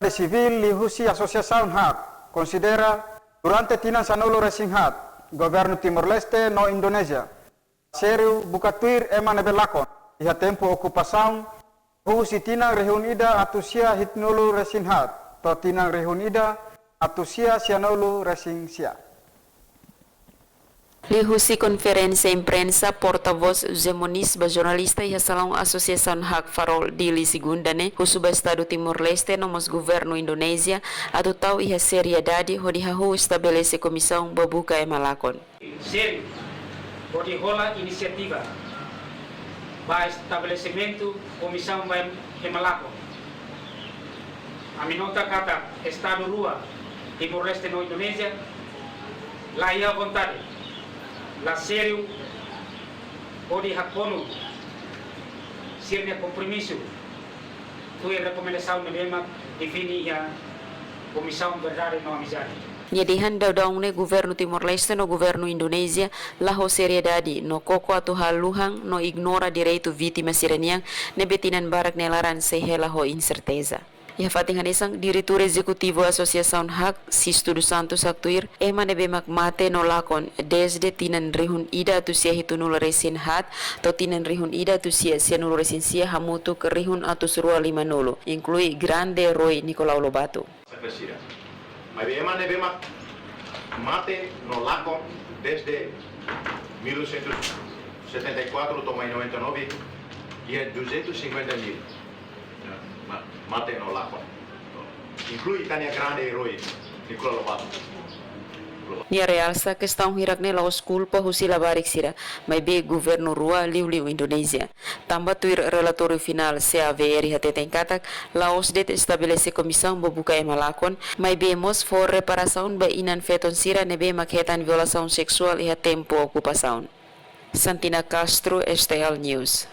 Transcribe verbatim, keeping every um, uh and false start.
Sivíl liuhusi asosiasaun haat konsidera durante tinan sanulu-resin-haat, governu Timor-Leste no Indonézia sériu buka tuir ema ne'ebé lakon iha tempu okupasaun, husi tinan rihun ida atus sia hitunulu-resin-haat to'o tinan rihun ida atus sia sianulu-resin-sia. Liuhusi konferénsia imprensa, portavós José Moniz ba jornalista iha salaun Asosiasaun Haak Farol, Dili, Segunda ne'e, husu ba Estadu Timor-Leste no mós governu Indonézia atu tau iha seriedade hodi hahú estabelese komisaun ba buka ema lakon. Sériu, hodi hola inisiativa ba estabelesimentu komisaun ba ema lakon. Ami nota katak Estadu rua, Timor-Leste no Indonézia, la iha vontade, la sériu hodi hakonu sira-nia kompromisu tuir rekomendasaun ne'ebé mak define iha Komisaun Verdade no Amizade. Nia dehan daudaun ne'e governu Timor-Leste no governu Indonézia la ho seriedade no koko atu haluhan no ignora direitu vítima sira-nian ne'ebé tinan barak nia laran sei hela ho inserteza. Iha fatin hanesan, Diretór Ezekutivu Asosiasaun Haak, Sisto dos Santos, haktuir, ema ne'ebé mak mate no lakon dezde tinan rihun ida atus sia hitunulu-resin-haat to'o tinan rihun ida atus sia sianulu-resin-sia hamutuk rihun atus rua limanulu, inklui grande eroi Nicolau Lobato. Maibé ema ne'ebé mak mate no lakon dezde mil novecentos setenta e quatro to'o mai noventa e nove, iha duzentos e cinquenta mil. Ma-, mate no lakon. Inklui ita-nia grande eroi, Nicolau Lobato. Nia realsa kestaun hirak ne'e la'ós kulpa husi labarik sira, maibé governu rua, liuliu Indonézia. Tanba tuir relatóriu finál C A V R hateten katak, la'ós de'it estabelese komisaun ba buka ema lakon, maibé mós fó reparasaun ba inan-feton sira ne'ebé mak hetan violasaun seksuál iha tempu okupasaun. Santina Castro, S T L News.